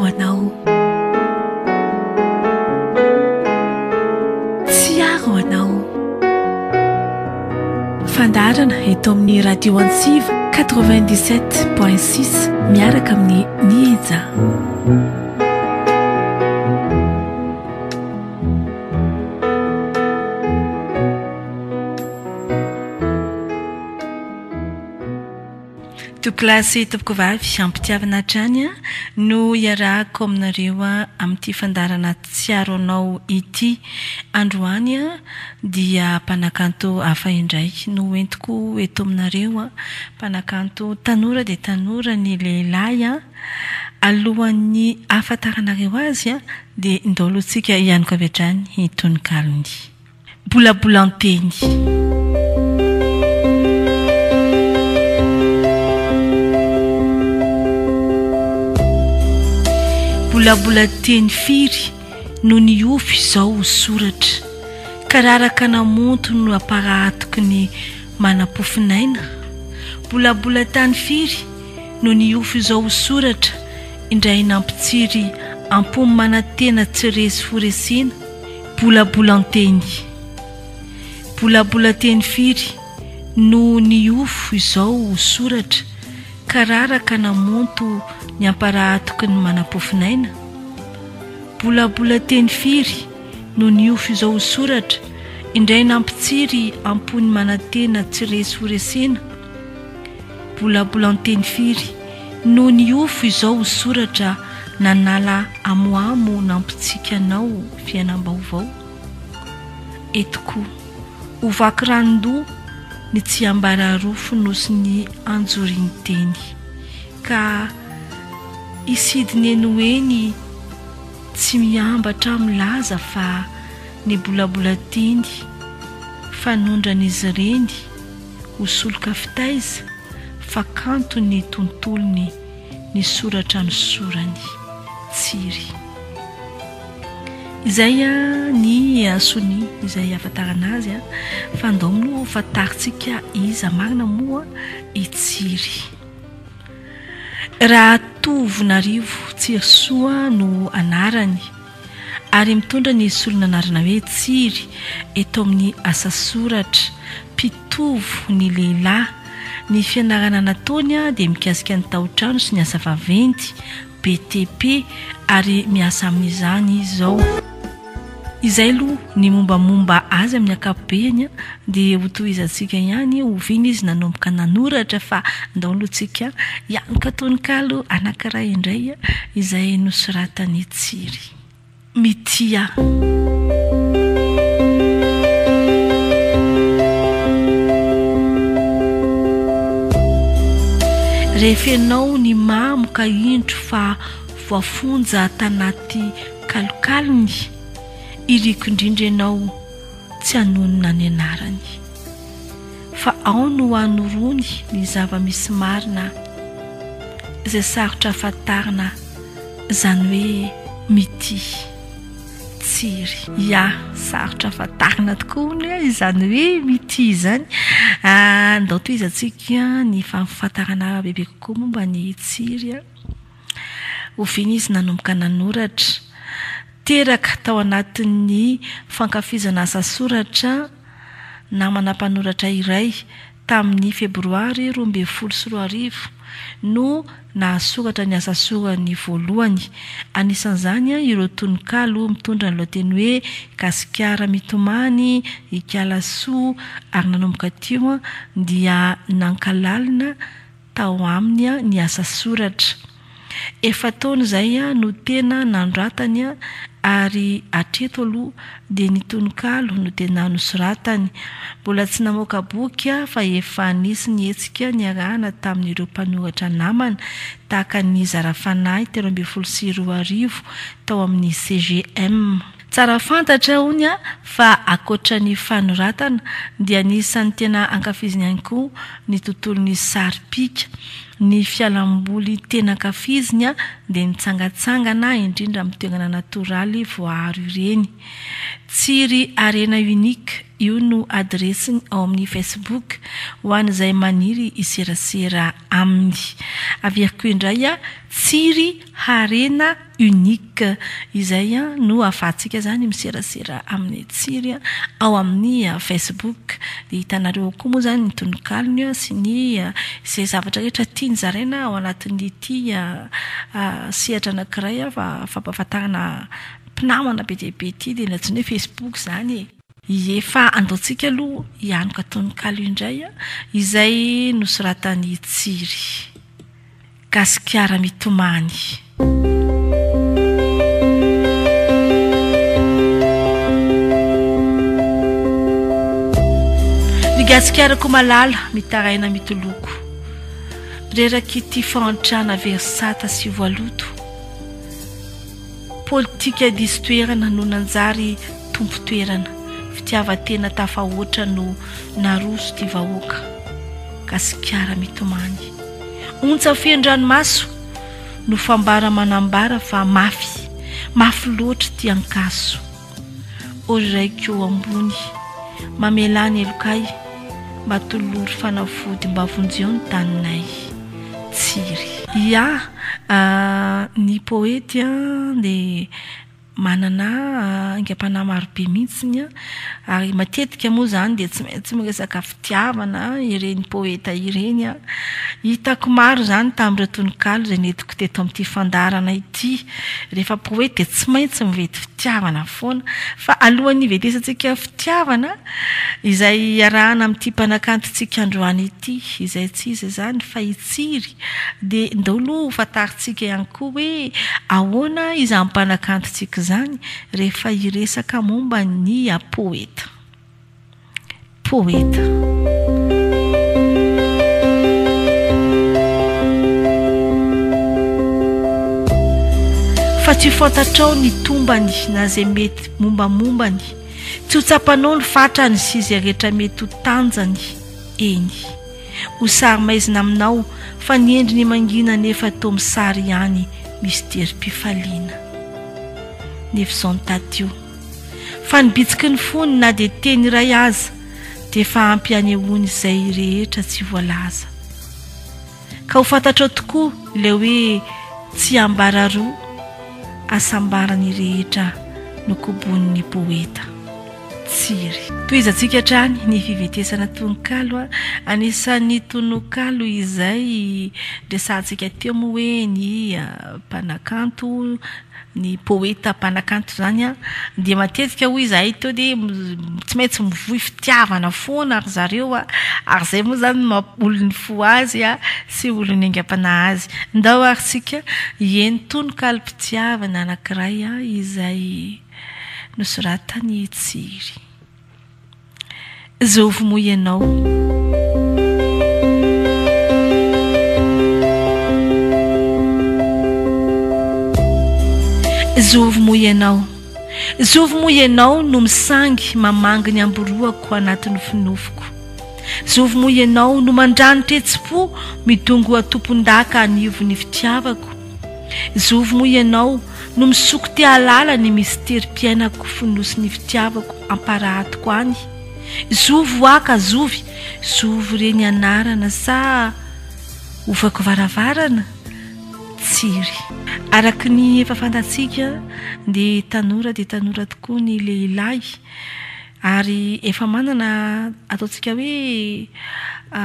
anao. Tsiaro anao. Fandaharana eto amin'ny Radio Antsiva 97.6 miaraka amin'ny Nija. Tompokolahy sy tompokovavy, ampitiavana hatrany no iarahako aminareo amin'ity fandaharana Tsiaro Anao ity. Androany dia mpanakanto hafa indray no entiko eto aminareo. Mpanakanto tanora dia tanora ny lehilahy. Alohan'ny hahafantaranareo azy dia ndao aloha tsika hianoka avy hatrany ny tononkalony. Bolabolan-teny. Bolabolan-teny firy no niofo izao ho soratra, ka raraka namonto no aparahatoky ny manam-pofonaina? Bolabolan-tany firy no niofo izao ho soratra, indray nampitsiry am-po manantena tsy resy ho resena? Bolabolan-teny. Bolabolan-teny firy no niofo izao ho soratra ka raraka namonto ny amparahatoky ny manam-pofonaina? Bolabolan-teny firy no niofo izao ho soratra indray nampitsiry am-pon'ny manantena tsy resy ho resena? Bolabolan-teny firy no niofo izao ho soratra nanala amoamo nampitsiky anao fiainam-baovao? Eto koa, ho vaky ranon-doha ny tsiambararoa fonosin'ny anjorin-teny, ka hisidina eny ho eny tsy miambatra milaza fa ny bolabolan-teny fanondran'izy ireny ho soloka fitaiza fa kanto ny tontolony ny soratra nosorany. Tsiry. Izay ny sonia izay ahafantarana azy fa ndao moa ho fantarintsika iza marina moa i Tsiry. Ratovonarivo Tsirisoa no anarany. ary mitondra ny solon'anarana hoe Tsiry eto amin'ny asa soratra, mpitovo ny lehilahy. Ny fianarana nataony dia mikasika ny taotrano sy ny asa vaventy, BTP, ary miasa amin'izany izy izao. Izay aloha ny mombamomba azy amin'ny ankapobeny dia hotohizantsika ihany oviana izy nanomboka nanoratra fa ndao aloha tsika hianoka tononkalo anankiray indray izay nosoratan'i Tsiry. Mitia. Rehefa ianao ny mamo ka indro fa voafonja tanaty kalokalony, iriko indrindra ianao tsy hanonona ny anarany. Fa ao no anoroany ny zava-misy marina izay sarotra fantarina, izany hoe mitia. Tsiry. Ya, sarotra fantarina tokoa hono e, izany hoe mitia izany. Andao tohizantsika ny fahafantarana bebe kokoa momba ny tsiry. Oviana izy nanomboka nanoratra? Teraka tao anatin'ny fankafizana asa soratra namana mpanoratra iray tamin'ny Febroary 2012 no nahasoratra ny asa sorany voalohany. Anisan'izany ireo tononkalo mitondra ny lohateny hoe Gasikara mitomany, Ikala soa ary nanomboka teo dia nankalalina tao aminy ny asa soratra. Efa-taona izay no tena nanoratany ary hatreto aloha dia ny tononkalo no tena nosoratany. Mbola tsy namoaka boky fa efa nisy ny hetsika niarahana tamin'ireo mpanoratra namana tahaka ny Zara Fanahy 2013 tao amin'ny CGM. Tsara fantatra hono fa ankoatra ny fanoratana dia anisan'ny tena ankafiziny ihany koa ny tontolon'ny sary pika. Ny fialamboly tena ankafiziny dia mitsangatsangana indrindra amin'ny toerana natoraly voaaro ireny. Tsiry Harena Unique, io no adiresiny ao amin'ny Facebook ho an'izay maniry hiserasera aminy. Averiko indray, Tsiry Harena Unique, izay no ahafahantsika izany miserasera amin'i Tsiry ao amin'ny Facebook. Dia hitanareo ao koa moa izany ny tononkalony sy ny izay zavatra rehetra tiany zaraina ao anatin'ity sehatra anankiray fampahafantarana mpinamana be dia be ity dia ny antsoina hoe Facebook izany e. Ie fa andaontsika aloha hianoka tononkalo indray izay nosoratan'i Tsiry. Gasikara mitomany. Ry Gasikarako malala mitaraina mitoloko Rerak'ity fahantrana very sata sy voaloto Politika diso toerana no nanjary tompon-toerana, fitiavan-tena tafahoatra no naroso ty vahoaka. Gasikara mitomany. Ontsa feno ranomaso no fambara manambara fa mafy, mafy loatra ty ankaso. O ry Raiko eo ambony, mamelà ny helokay, mba tolory fanafody mba vonjeo ny taninay. Tsiry. Ya, ny poety dia manana aingam-panahy marobe mihitsiny ary matetika moa izany dia tsy maintsy miresaka fitiavana ireny poeta ireny. Hitako maro izany tamin'ireo tononkalo izay nentiko teto amin'ity fandaharana ity. Rehefa poety dia tsy maintsy mivety fitiavana foana. Fa alohan'ny hivetesantsika fitiavana izay iarahana amin'ity mpanakantontsika androany ity, izay tsy iza izany fa i Tsiry, dia ndao aloha ho fantarintsika ihany koa hoe ahoana izany mpanakantontsika izany rehefa hiresaka momba ny poeta. Poeta. Fa tsy ho fantatrao ny tombany na izay mety mombamombany, tsy ho tsapanao ny fatrany sy izay rehetra mety ho tanjany, eny. Ho sary maizina aminao fa ny endriny mangina nefa toa misary ihany misy terim-pifaliana. Nefa izao ny tadio. Fa ny bitsiky ny fony na dia teny iray aza dia efa ampy hanehoany izay rehetra tsy voalaza. Ka ho fantatrao tokoa ilay hoe tsy ambara roa, hasambarany rehetra nokobonin'ny poeta. Tsiry. Tohizantsika hatrany ny fivetesana tononkalo. Anisan'ny tononkalo izay resahantsika teo moa hoe ny mpanakanto, Ny poeta mpanakanto izany an, dia matetika hoy izahay teo dia tsy maintsy mivoy fitiavana foana ry zareo an, ary izay moa izany no maha olon'ny fo azy an, sy olon'ny aingam-panahy azy. Ndao ary isika hihaino tononkalom-pitiavana anankiray izay nosoratan'i Tsiry. Zovy moa ianao? Zovy moa ianao? Zovy moa ianao no misangy mamangy ny amboroako anaty nofinofiko? Zovy moa ianao no mandranitra hetsi-po midongoa tompon-daka anivon'ny fitiavako? Zovy moa ianao no misoko te hahalala ny misterim-piainako fonosin'ny fitiavako amparahatoko any? Zovy hoa ka zovy, zovy re ny anarana sa ovako varavarana? Tsiry. Araka ny efa fantatsika dia tanora dia tanora tokoa ny lehilahy Ary efa manana ataontsika hoe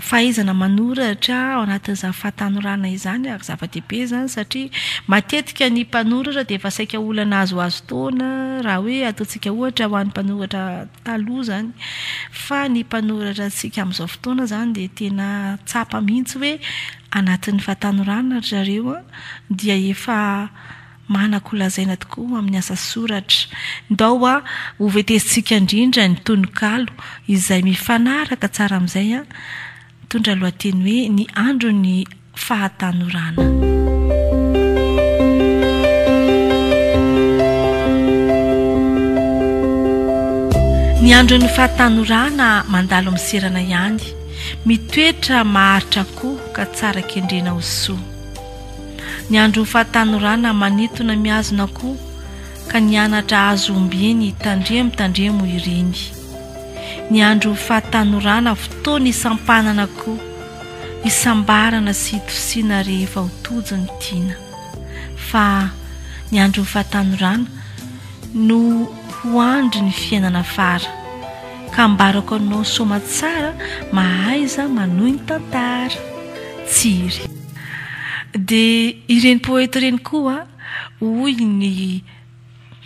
fahaizana manoratra ao anatin'izany fahatanorana izany ary zava-dehibe izany satria matetika ny mpanoratra dia efa saika olona nahazoazo taona raha hoe ataontsika ohatra ho an'ny mpanoratra taloha izany fa ny mpanoratra antsika amin'izao fotoana izany dia tena tsapa mihitsy hoe anatin'ny fahatanorana ry zareo dia efa Manan-kolazaina tokoa amin'ny asa soratra. Ndao hoa ho vetezintsika indrindra ny tononkalo izay mifanaraka tsara amin'izay, mitondra lohateny hoe Ny andron'ny fahatanorana. Ny andron'ny fahatanorana mandalo miserana ihany, mitoetra maharitra koa ka tsara kendrena ho soa. Ny andron'ny fahatanorana manintona mihazona koa ka ny anatra azo ombieny tandremo tandremo ireny. Ny andron'ny fahatanorana fotoana isampanana koa, isambarana sy itosiana rehefa ho tojo ny tiana. Fa ny andron'ny fahatanorana no ho andry ny fiainana fara. Ka ambarako anao soamatsara mahaiza manohy ny tantara. Tsiry. Dia ireny poeta ireny koa hoy ny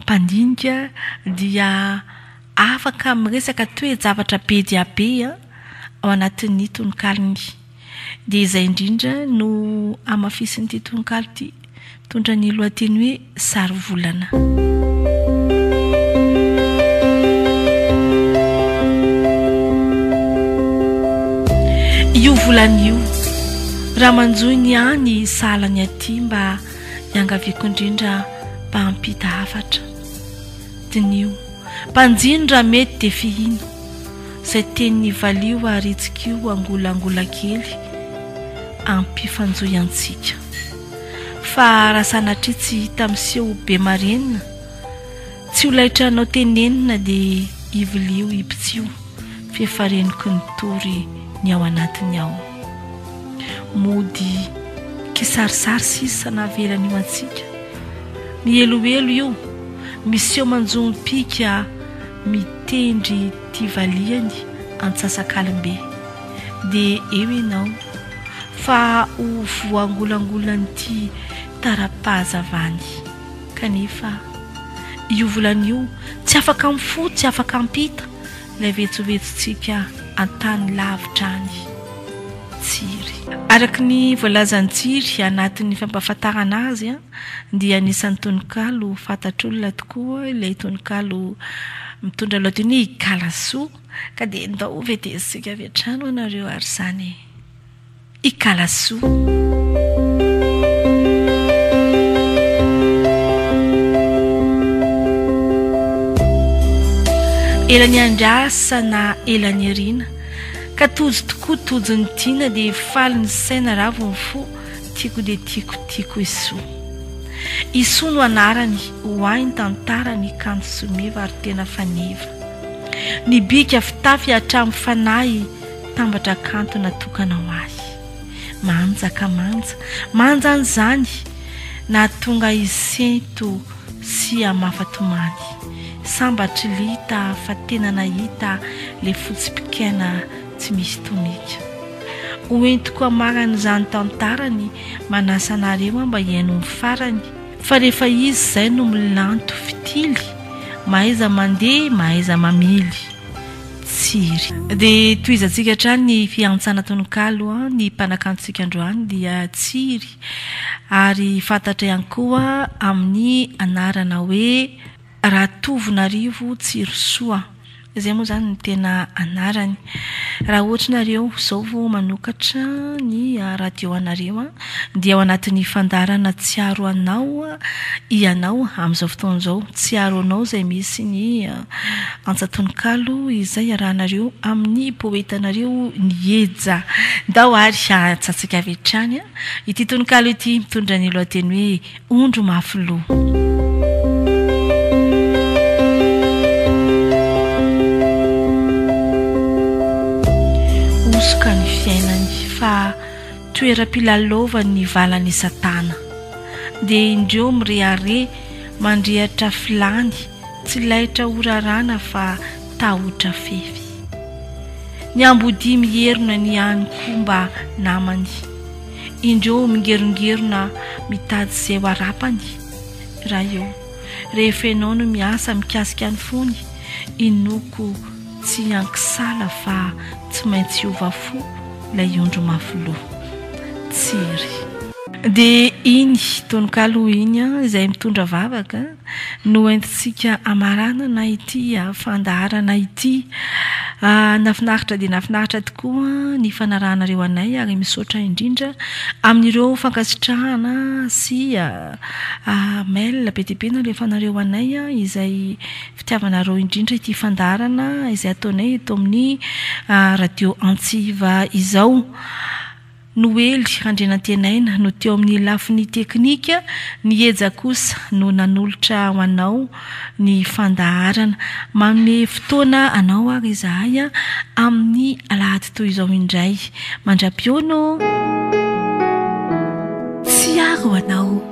mpandinika dia afaka miresaka toe-javatra be dia be ao anatin'ny tononkalony. Dia izay indrindra no hamafisin'ity tononkalo ity, mitondra ny lohateny hoe Sary volana. Io volana io, raha manjohy ny any sahala ny aty mba iangaviako indrindra mba hampita hafatra. Diniho, banjino raha mety dia fihino. Zay teniny valio ary itsikio angolangola kely ampifanjohy antsika. Fa raha sanatria tsy hita miseho ho be marenina, tsy ho laitranao tenenina dia ivilio ipitsio f'efa renoky ny tory ny ao anatiny ao. Mody kisarisary sisa navelan'io antsika. Mihelohelo io, miseho manjombika mitendry ty valiany antsasakalim-be. Dia eo ianao, fa ho voangolangolan'ity tara-pahazavany. Kanefa, io volana io, tsy afaka mifoha, tsy afaka ampita, ilay vetsovetsotsika an-tany lavitra any. Tsiry. Araka ny voalazan'i Tsiry anatin'ny fampahafantarana azy dia anisan'ny tononkalo fantatr'olona tokoa ilay tononkalo mitondra lohateny hoe Ikalasoa ka dia ndao vetezintsika avy hatrany ho anareo ary izany e. Ikalasoa. Ela niandrasana ela nirina Ka tojo tokoa tojo ny tiana Dia faly ny saina ravo ny fo Tiako dia tiako tiako Isoa Isoa no anarany Ho ahy ny tantarany Kanto sy meva ary tena faneva Ny bika fitafy hatramin'ny fanahy Tambatra kanto natokana ho ahy. Manja ka manja, manja an'izany, Nahatonga hisento sy hamafa tomany. Sambatry Lita fa tena nahita le fotsy mpikaina tsy misy tomika. Ho entiko hamaran'izany tantarany, manasa anareo aho mba hihaino ny farany. Fa rehefa izy izay no milanto fitily, mahaiza mandeha, mahaiza mamily. Tsiry. Dia tohizantsika hatrany ny fiantsana tononkalo, ny mpanakantontsika androany dia Tsiry ary fantatra ihany koa amin'ny anarana hoe Ratovonarivo Tsirosoa. Izay moa izany no tena anarany. Raha ohatra nareo izao vao manokatra ny radio anareo dia ao anatin'ny fandaharana Tsiaro Anao ianao amin'izao fotoana izao. Tsiaro Anao izay misy ny Antsa tononkalo izay iarahanareo amin'ny poetanareo Ny Eja. Ndao ary hantsantsika avy hatrany ity tononkalo ity mitondra ny lohateny hoe Ondry mafy loha. Hosoka ny fiainany fa toeram-pilalaovany ny valan'i Satana. Dia indreo mirehareha mandrehatra filany Tsy laitra ho raràna fa tahotra fefy. Ny ambodia mierona ny ihany koa mba namany. Indreo mingerongerona mitady izay ho arapany. Ray ô, rehefa ianao no miasa mikasika ny fony, inoako tsy ankisala fa tsy maintsy hiova fo ilay ondry mafy loha. Tsiry. Dia iny tononkalo iny izay mitondra vavaka no entintsika hamaranana ity fandaharana ity. Nahafinaritra dia nahafinaritra tokoa ny fanarahanareo anay ary misaotra indrindra amin'ireo fankasitrahana sy mail be dia be nalefanareo anay izay fitiavanareo indrindra ity fandaharana izay ataonay eto amin'ny radio Antsiva izao. Noely Randrianantenaina no teo amin'ny lafiny teknika, ny Eja kosa no nanolotra ho anao ny fandaharana. Manome fotoana anao ary izahay amin'ny alahady toy izao indray. Mandra-pihaona ô! Tsiaro anao.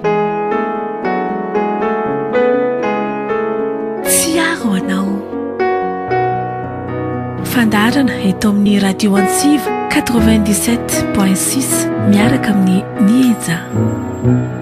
Tsiaro anao. Fandaharana eto amin'ny Radio Antsiva 97.6 miaraka amin'ny Ny Eja.